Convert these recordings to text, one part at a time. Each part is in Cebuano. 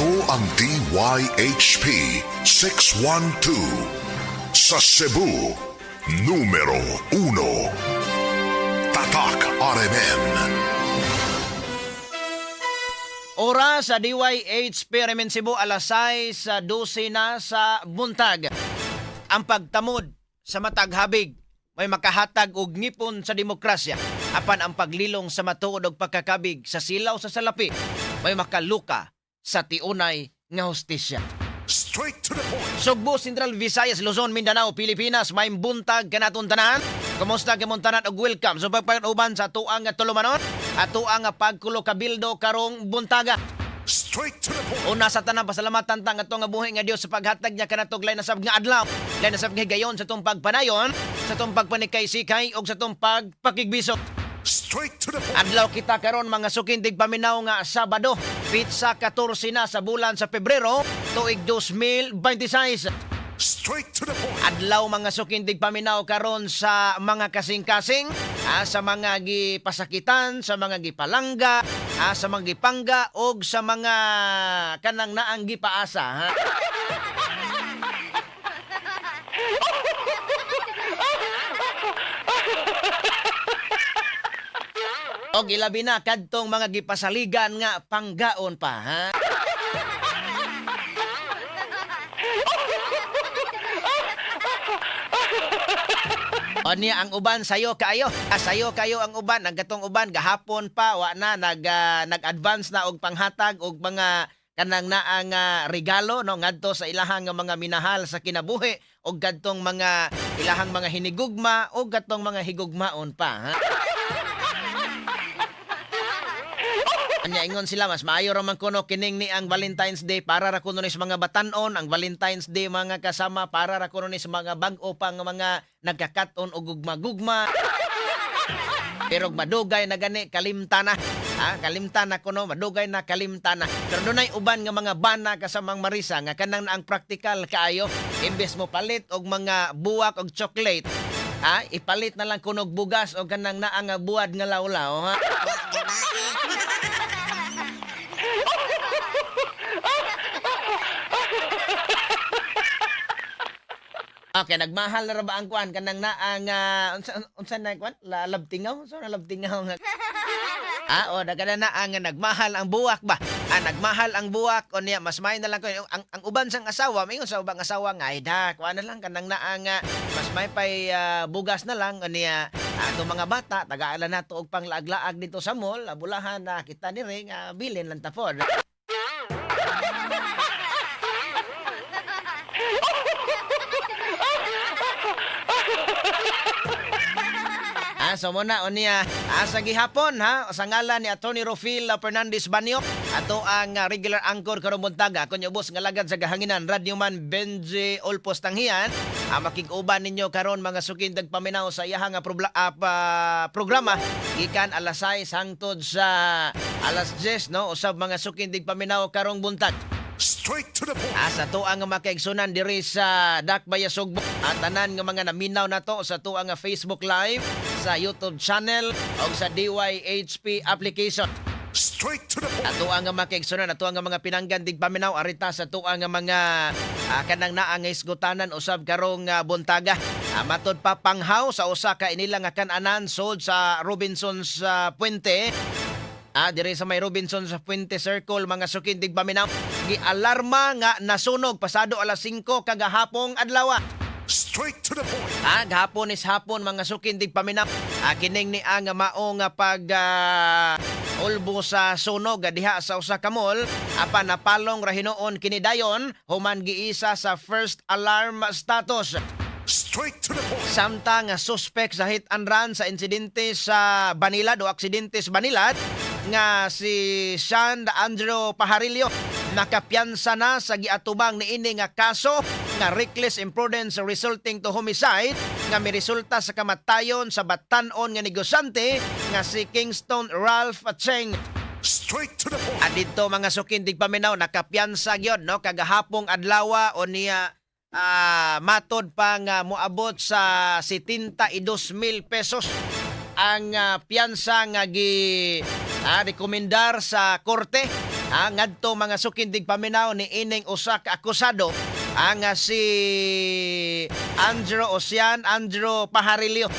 Ito ang DYHP 612 sa Cebu, numero 1. Tatak RMN. Oras sa DYHP RMN Cebu, alas 6 sa 12 na sa buntag. Ang pagtamod sa matag habig may makahatag og ngipon sa demokrasya. Apan ang paglilong sa matuod og pagkakabig sa silaw sa salapi may makaluka sa tiunay nga hustisya. Straight to the point. Sugbo, Central Visayas, Luzon, Mindanao, Pilipinas, may buntag kanaton tanan. Kumusta kamong tanan og welcome sa pagpag-uban sa tuang nga tulumanon at tuang nga pagkulo kabildo karong buntaga. Straight to the point. Una sa tanan, pasalamatan ta nga buhi nga Dios sa paghatag niya kanatog lain na sab nga adlaw. Lain na sab nga higayon sa tong pagpanayon, sa tong pagpanikay-sikay ug sa tong pagpakigbisok. Straight to the point. Adlaw kita karon, mga sukindig paminaw, nga Sabado, petsa 14 na sa bulan sa Pebrero, tuig 2026. Straight to the point. Adlaw, mga sukindig paminaw, karon sa mga kasing-kasing, sa mga gipasakitan, sa mga gipalangga, sa mga gipangga og sa mga kanang naang gipaasa, ha. Og ilabi na kadtong mga gipasaligan nga panggaon pa, ha. O niya ang uban sayo kaayo. Sayo kayo ang uban, ang katong uban gahapon pa wa na nag-advance na og panghatag og mga kanang naang regalo, no, ngadto sa ilahang nga mga minahal sa kinabuhi og kadtong mga ilahang mga hinigugma og kadtong mga higugmaon pa, ha. Anya ingon sila, mas maayo ra man kuno kining ni ang Valentine's Day para ra kuno ni sa mga batanon, ang Valentine's Day, mga kasama, para ra kuno ni sa mga bag-o pa nga mga nagkakat-on og gugma-gugma. Pero madugay na gani, kalimta na. Ha, kalimta na kuno, madugay na, kalimta na. Pero dunay uban nga mga bana, kasamang Marisa, nga kanang ang praktikal kaayo, imbes mo palit og mga buwak og chocolate, ha, ipalit na lang kunog bugas o kanang naa nga buwad nga lawlaw, ha. Okay, nagmahal na ra ba ang kuan kanang naa nga unsa na kuan? Labtingaw, unsa na labtingaw nga? O nagana na ang nagmahal ang buwak ba? Nagmahal ang buwak o niya mas may na lang ko ang uban sang asawa, mingon sa ubang asawa nga ay da, kuan na lang kanang naa nga mas may pay bugas na lang o niya ato mga bata tagaala nato og panglaag-laag dito sa mall, abulahan na kita diri nga bilin lang ta pod. So muna unya sa gihapon, ha, sa ngalan ni Attorney Rofil Fernandez Banyo, ato ang regular anchor karong buntag, ako ubos nga lagad sa gahanginan, Radyoman Benji Olpos Tanghian. Makig-uban ninyo karon, mga sukin paminaw, sa iyahang nga programa gikan alas 6 hangtod sa alas 10, no, usab, mga sukindig paminaw, karong buntag. Straight to the point. Sa tuang nga makaigsunan diri sa Dakbaya Sugbo at tanan nga mga naminaw nato sa tuang nga Facebook Live, sa YouTube channel o sa DYHP application. Straight to the point. Ato ang nga makaigsunan, ato ang mga pinanggan dig paminaw arita sa tuang nga mga kanang naa nga isgutanan usab karong buntaga. Matod pa, panghaw sa usa ka inila nga kan-anan sold sa Robinsons Puente. Dire sa may Robinson sa Puente Circle, mga sukindig paminaw, gialarma nga nasunog pasado alas 5 kagahapong adlaw. Straight to the point. Gahapon is hapon, mga sukindig paminaw. Kining ni ang mao nga pag ulbo sa sunog diha sa usa ka mall, apan napalong ra hinuon kini dayon human giisa sa first alarm status. Straight to the point. Samtang suspect sa hit and run sa insidente sa Banilad o aksidente sa Banilad nga si Sean Andrew Pajarillo nakapiyansa na sa giatubang niini nga kaso nga reckless imprudence resulting to homicide nga miresulta sa kamatayon sa batan-on nga negosyante nga si Kingston Ralph Cheng. Straight to the point. At dito, mga sukindig paminaw, nakapiyansa gyud, no, kagahapong adlaw o niya matod pa nga moabot sa 72,000 pesos ang piyansa nga gi rekomendar sa korte. Ngadto, mga suking tigpaminaw, ni ining usa ka akusado ang si Andrew Ocean Andrew Pajarillo.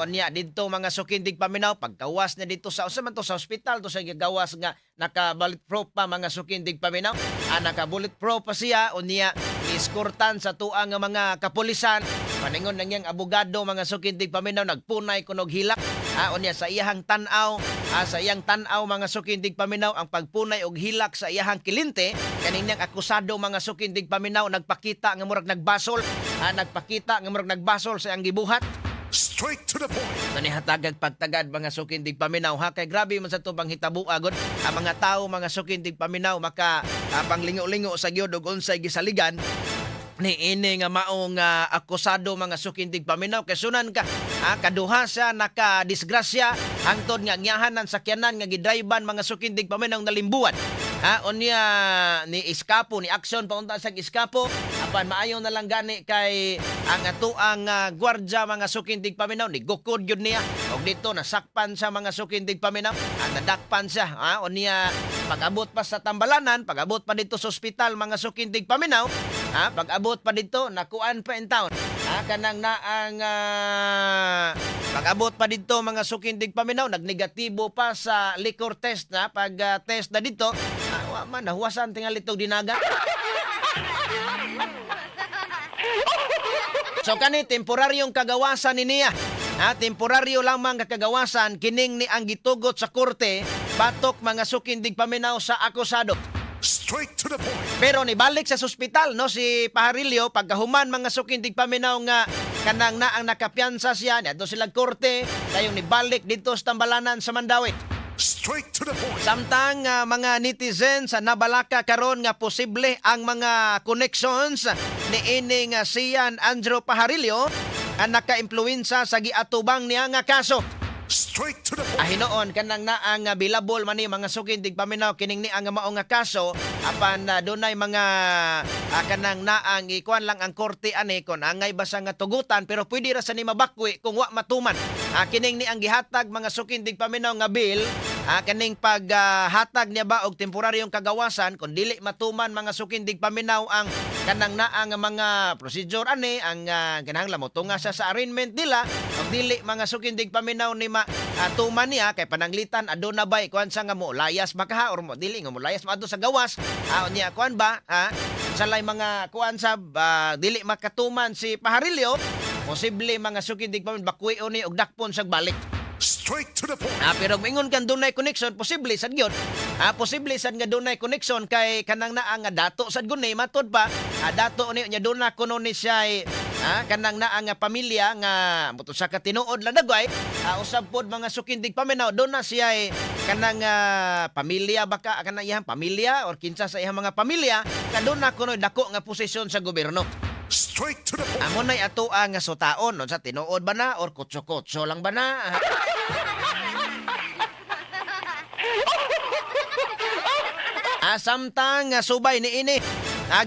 Unya didto, mga suking tigpaminaw, pagkawas na dito sa usa man to sa ospital to sa gagawas nga naka bulletproof pa, mga suking tigpaminaw. Naka bulletproof pa siya, unya gieskortan sa tuang nga mga kapulisan. Paningon nang iyang abogado, mga suking tigpaminaw, nagpunay kunog hilak. Unya sa iyahang tan-aw, sa iyang tan-aw, mga suking tigpaminaw, ang pagpunay og hilak sa iyahang kilinte kaning niyang akusado, mga suking tigpaminaw, nagpakita nga murag nagbasol. Nagpakita nga murag nagbasol sa iyang gibuhat. Straight to the point. So nihatagag pagtagad, mga suking tigpaminaw, ha, kay grabe man sa itong panghitabo agod ang mga tao, mga suking tigpaminaw, maka panglingo-lingo sa gyud og unsay gisaligan ni ini nga maong akusado, mga suking tigpaminaw, kay sunan ka kaduha siya naka disgrasya hangtod nga ngyahan ang sakyanan nga gidriban, mga suking tigpaminaw, nalimbuan. Unya ni iskapo, ni aksyon pa unta sa iskapo, apan maayo na lang gani kay ang atoang gwardya, mga suking tigpaminaw, ni gukod gyud niya og dito nasakpan sa mga suking tigpaminaw, ang nadakpan siya. Unya pag-abot pa sa tambalanan, pag-abot pa dito sa ospital, mga suking tigpaminaw, pag-abot pa dito nakuan pa in town, kanang naang pag-abot pa dito, mga suking tigpaminaw, nagnegatibo pa sa liquor test na pag test na dito, wa man nahuwasan tingali itong dinaga. So kani temporaryong kagawasan ni niya. Temporaryo lamang nga kagawasan kining ni ang gitugot sa korte batok, mga suking tigpaminaw, sa akusado. Straight to the point. Pero nibalik sa ospital, no, si Pajarillo pagkahuman, mga suking tigpaminaw, nga kanang naang nakapiyansa siya niadto sila korte, dayong nibalik dito sa tambalanan sa Mandaue. Straight to the point. Samtang mga netizen sa nabalaka karon nga posible ang mga connections ni ining Sian Andrew Pajarillo ang naka-impluwensa sa giatubang niya nga kaso. Straight to the point. Ahinoon kanang naang bilabol man ni, mga suking tigpaminaw, kining ni ang mao nga kaso, apan dunay mga kanang naang ikuan lang ang korte ani kon angay basa nga tugutan, pero pwede ra sa ni mabakwi kung wa matuman. Kining ni ang gihatag, mga suking tigpaminaw, nga bill, kaning paghatag niya ba og temporaryong kagawasan kung dili matuman, mga suking tigpaminaw, ang kanang naa nga mga procedure ani ang kinahanglan mo tunga sa arraignment nila. Og dili, mga suking tigpaminaw, ni ma tuman niya kay pananglitan aduna bay kuan sa nga mo layas baka or mo dili nga mo layas maadto sa gawas, unya kuan ba ha salay mga kuan sa dili makatuman si Pajarillo, posible, mga suking tigpaminaw, bakwion ni og dakpon sa balik. Straight to the point. Pero mingon kan dunay connection, posible sad gyud. Posible sad nga dunay connection kay kanang naa nga dato sad gud ni matod pa. Dato ni nya duna kuno ni siya kanang naa nga pamilya nga muto sa katinuod lang dagway. Usab pod, mga suking tigpaminaw, duna siya kanang pamilya baka kanang iyang pamilya or kinsa sa iyang mga pamilya kaduna kuno dako nga posisyon sa gobyerno. Straight to the point. Amo nay ato nga sutaon no, sa tinuod ba na or kutso-kutso lang ba na? Samtang subay ni ini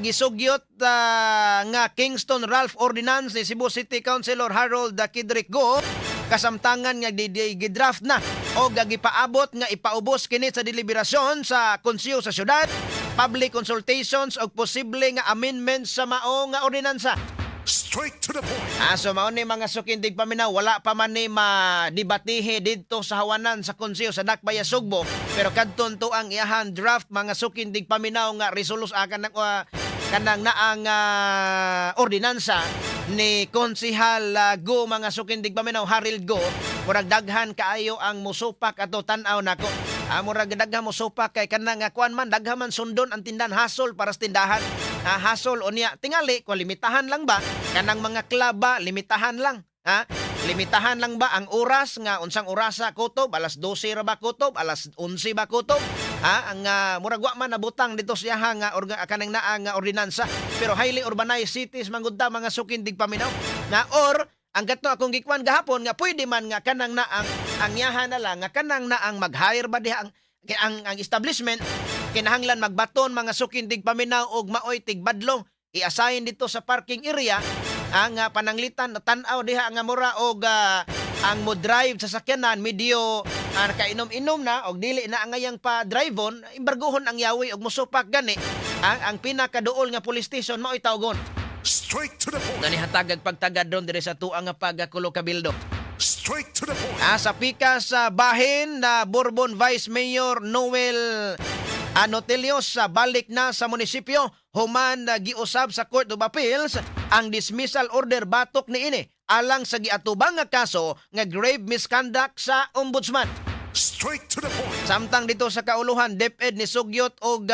gisugyot nga Kingston Ralph Ordinance ni Cebu City Councilor Harold Kidrick Go kasamtangan nga gidraft na o gipaabot nga ipaubos kini sa deliberasyon sa konseho sa syudad, public consultations og posible nga amendments sa mao nga ordinansa. Straight to the point. So mao ni, mga suking tigpaminaw, wala pa man ni madibatihe didto sa hawanan sa konseho sa Dakbaya Sugbo, pero kadton to ang iyahan draft, mga suking tigpaminaw, nga resolusyon kanang naang ordinansa ni Konsihal Go, mga suking tigpaminaw, Harold Go. Murag daghan kaayo ang musupak ato, tan-aw nako. Murag daghan musupak kay kanang kuan man, daghan man sundon ang tindahan, hasol para sa tindahan. Hasol unya tingali ko limitahan lang ba kanang mga klaba, limitahan lang ha, limitahan lang ba ang oras nga unsang orasa kutob, alas 12 ra ba kutob, alas 11 ba kutob ha? Ang murag wa man nabutang dito siya nga kanang naa nga ordinansa, pero highly urbanized cities man gud ta, mga suking tigpaminaw, na or ang gato akong gikuan gahapon nga pwede man nga kanang naang ang yahan na lang nga kanang naang mag-hire ba diha ang establishment, kinahanglan magbaton, mga suking tigpaminaw, og maoy tigbadlong i-assign dito sa parking area ang pananglitan na tan-aw diha nga mura og ang mo drive sa sakyanan medyo Nakainom-inom na og dili na angayang pa drive-on, embargohon ang yawi og musupak gani ang pinakaduol nga police station mao'y tawgon. Straight to the point. Nanihatagag pagtagad ron diri sa tuang nga pagkulo kabildo. Straight to the point. Sa pikas sa bahin na Bourbon Vice Mayor Noel Anotelios sa balik na sa munisipyo human na giusab sa Court of Appeals ang dismissal order batok niini alang sa giatubang nga kaso nga grave misconduct sa ombudsman. Straight to the point. Samtang dito sa kauluhan, DepEd ni sugyot og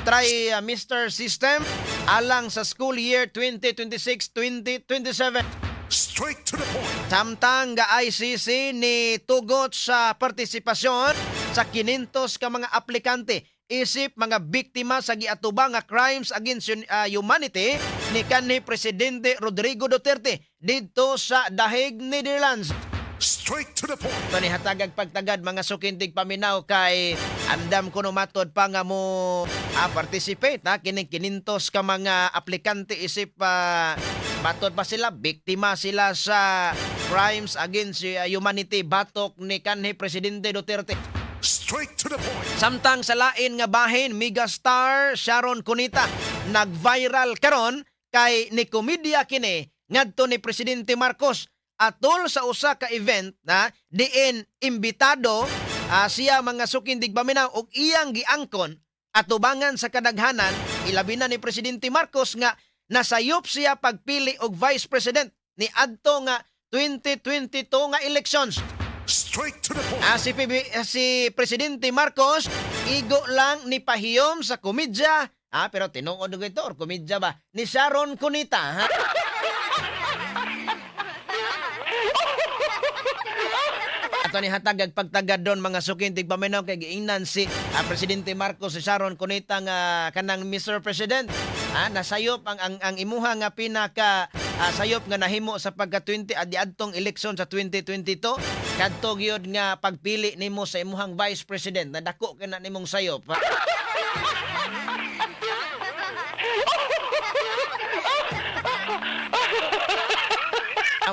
trimester system alang sa school year 2026-2027. Straight to the point. Samtang ga ICC ni tugot sa partisipasyon sa 500 ka mga aplikante isip mga biktima sa giatubang nga crimes against humanity ni kanhi Presidente Rodrigo Duterte didto sa The Hague, Netherlands. Straight to the point. Ito ni hatagag pagtagad, mga suking tigpaminaw, kay andam kuno matod pa nga mo participate ha kining 500 ka mga aplikante isip matod pa sila biktima sila sa crimes against humanity batok ni kanhi Presidente Duterte. Straight to the point. Samtang sa lain nga bahin, megastar Sharon Cuneta nag-viral karon kay ni komedya kini ngadto ni Presidente Marcos atol sa usa ka event na diin imbitado siya, mga suking tigpaminaw, og iyang giangkon atubangan sa kadaghanan, ilabi na ni Presidente Marcos, nga nasayop siya pagpili og Vice President ni adto nga 2022 nga elections. Straight to the point. Si Presidente Marcos igo lang ni pahiyom sa komedya. Pero tinuod og ito or komedya ba ni Sharon Cuneta, ha? Ato ni hatagag pagtagad doon, mga suking tigpaminaw, kay giingnan si Presidente Marcos si Sharon Cuneta nga kanang Mr. President, nasayop ang imuha nga pinaka sayop nga nahimo sa pagka 20 adi adtong eleksyon sa 2022, kadto gyud nga pagpili nimo sa imuhang Vice President na dako kay na nimong sayop, ha?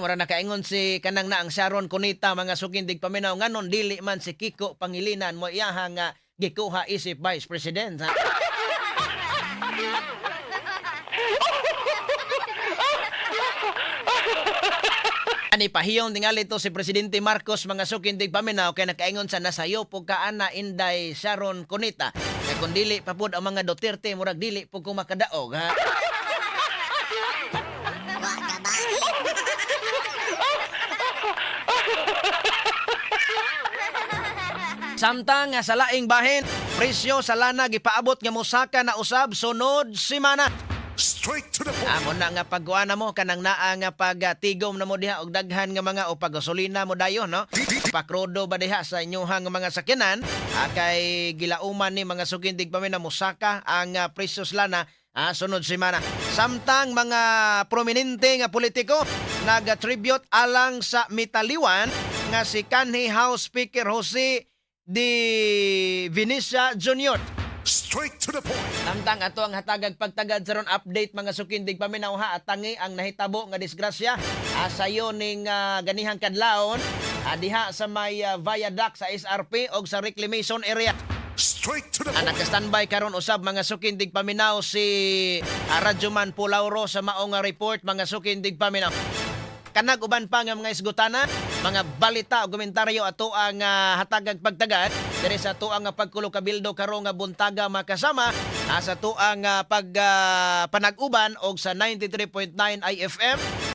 Mura nakaingon si kanang na ang Sharon Cuneta, mga suking tigpaminaw, nganon dili man si Kiko Pangilinan mo iyaha nga gikuha isip Vice President, ha? Ani pahiyong tingali to si Presidente Marcos, mga suking tigpaminaw, kay nakaingon sa nasayop og kaana Inday Sharon Cuneta. Kay kung dili pa pud ang mga Duterte, murag dili pud ko makadaog, ha. Wa ka ba? Samtang nga sa laing bahin, presyo sa lana gipaabot nga mosaka na usab sunod semana. Straight to the point. Amo na nga pagkuan na mo kanang naa nga pagtigom na mo diha og daghan nga mga o paggasolina mo dayon, no. Pakrodo ba diha sa inyong nga mga sakyanan, kay gilauman ni, mga suking tigpaminaw, mosaka ang presyo sa lana sunod semana. Samtang mga prominente nga politiko nag-tribute alang sa mitaliwan nga si kanhi House Speaker Jose de Venecia Jr. Straight to the point. Samtang ato ang hatagag pagtagad sa ron update, mga suking tigpaminaw, ha, at tangi ang nahitabo nga disgrasya sayo ning ganihang kadlawon diha sa may viaduct sa SRP og sa reclamation area. Straight to the point. Naka-standby karon usab, mga suking tigpaminaw, si Radyoman Pulauro sa mao nga report, mga suking tigpaminaw. Kanag uban pa nga mga isgutana, mga balita o komentaryo, ato ang hatagag pagtagad diri sa ato ang pagkulo kabildo karon nga buntaga, makasama sa ato ang pag panag-uban og sa 93.9 IFM.